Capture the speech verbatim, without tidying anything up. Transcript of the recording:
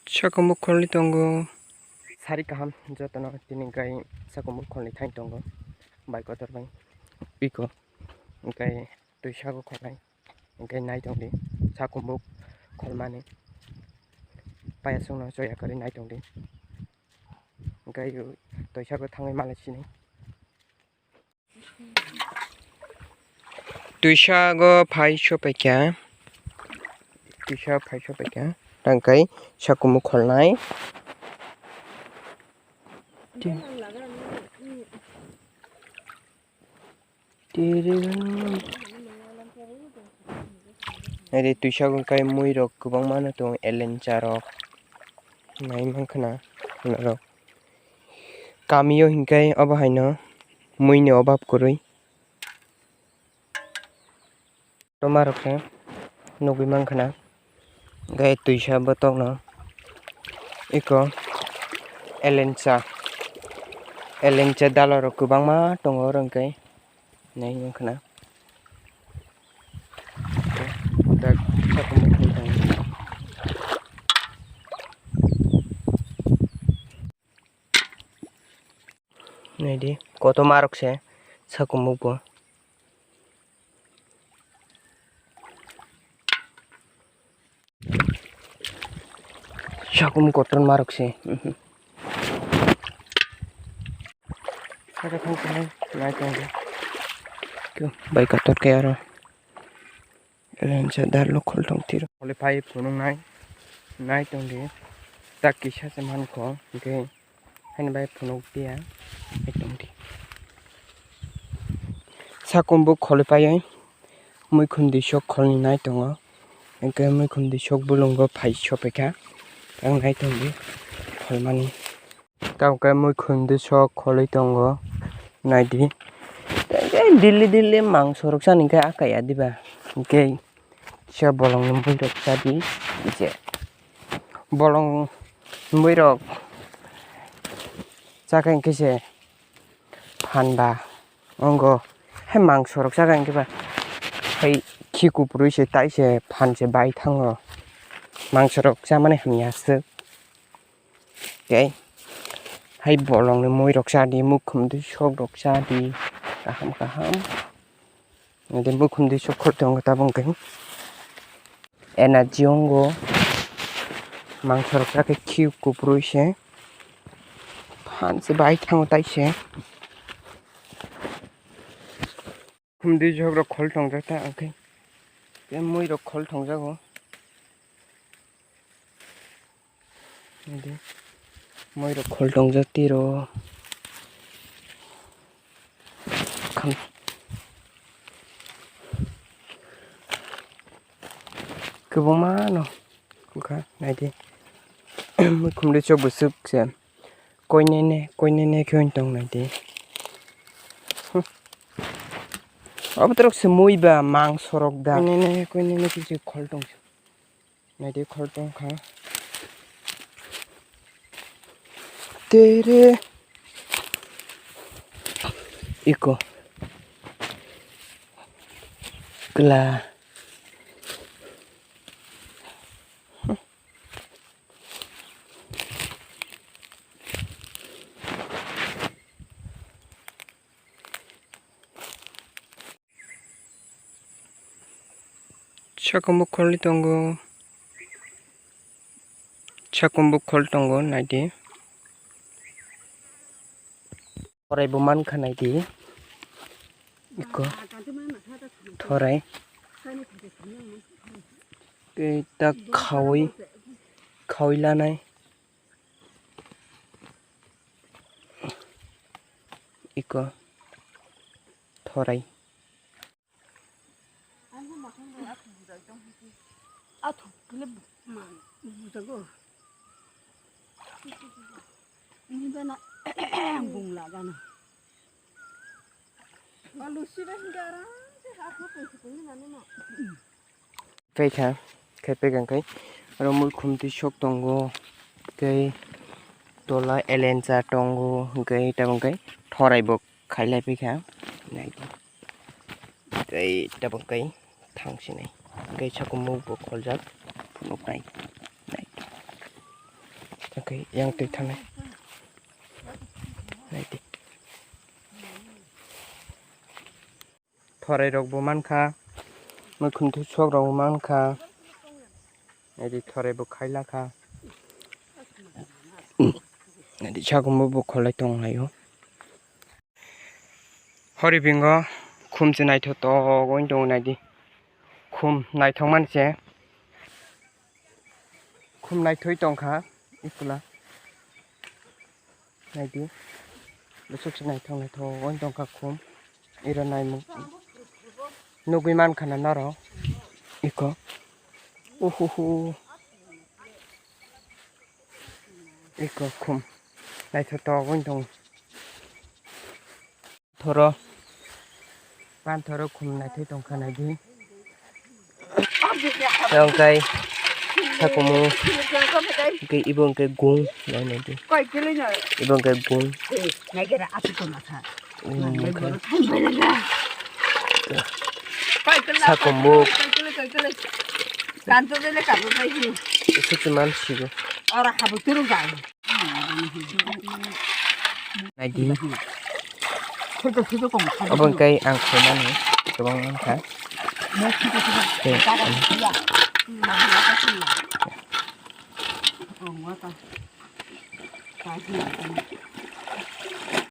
Sakumbu kholni tongo. Sari kaham jotono tini kai sakumbu kholni thani tongo. Bai kotor bai. Iko. Kai twi sago kholnai. Hingke nai tongdi, sakumbu kholmani. Payasungno choya kwrwi nai tongdi. Hingke toisa bo thangwi malai sini. Twisago phai sopaikha. Twisa phai sopaikha. Tangkai sakumbu kholnai. Tere. Ere twisago kai mui rok kwbangma no tongo, elencha rok. Nai mankha na norok. Kamio hinkai obo haino mui ni obab kwrwi. Toma rok se nugwi mankha na. Gai twisa botokno iko elencha, elencha dala rok kwbangma tongo oro hwnkhe nai wngkha na. Naidi kotorma rok se sakumuk bo. Sakum kotor marok se. Saka thang thang nai tong di. Kyo, bai kotor ke aro. Elencha dar lo khol thong tiro. Kholi phai phunuk nai. Nai tong di. Tak kisa se man kho. Hingke. Haini bai phunuk dia, ekdom di. Sakumbu kholi paiwi muikhum di sok kholni nai tongo. Hingke muikhum di sok bulungo phai sopaikha. Ang nai tong di kholmani. Tamo khe muikhum di sok kholwi tongo. Nai di. Tei dilli dilli mangso rok chani khe akai ya diba. Hingke. Kisa bolongni muirok chadi je bolong muirok chakha hingke se phan ba ongo hai mangso rok chakha hingke ba hai khi kupurui se tai se phan se bai thango mangso rok chamani hamya aswk. Tei hai bolongni muirok chadi, mukhum twi sokrok chadi, kaham kaham. Tei mukhum twi sok khol tongo tabuk khe. Energy ongo, mangsorok chakhe khi kupurui se, phan se bai thango tai se. Khumdi jogrok khol tongjak ta, oke. Tei muirok khol tongjago. Nidi. Muirok khol tongjak tiro. Kham-, kwbangma no. Wngkha, naidi. Muikhumdi chok bwswk se. Koinene, koinene khe tong naidi. Hm. Obo torok se mui ba mangsorok da. Koinene, koinene khe khol tong. Naidi khol tong kha. Tere. Iko. Kla. Sakumbo khol tongo. Sakumbo khol tongo, naidi. Thorai bo mankha naidi. Iko. Thorai. Tei ta khaui, khaui lanai. Iko. Thorai. Athuk kile man bujago. Ini bana bung lagana. Alu sira hingga aram se ha ko ko ko ni nani no. Khaikha, khai pekang khai. Aro muikhum twi sok tongo. Tei tola elencha tongo. Hwnkhe tabuk khe thorai bo khailai phaikha. Tei tabuk khe Thang sinai. Hwnkhe sakumung bo kholjak. Phunuknai. Nai. Hwnkhe yang twi thangnai. Nai di. Thorai rok bo mankha. Muikhum thusok rok bo mankha. Nai di thorai bo khailakha. Nai di sakumung bo kholai tonglaio. Hori bingo khum se naithotok wng tongo naidi. Khum naithok man se. Khum naithoi tongkha ikula. Naidi. Bwswk se naithok naithok wng tongkha khum. Iro naimung nugwi mankha na norok. Iko. Uhuhu. Iko khum naithotok wng tongo. Thoro. Panthoro khum naithai tongkha naidi. Tei hwnkhe sakumu. Hwnkhe ibo hwnkhe gung. Nai naidi. Ibo hwnkhe gung. Gung hwnkhe. Sakumbuk. Isutu man sigo. Naidi. Obo hwnkhe ang khaimani kwbang wngkha. Tei,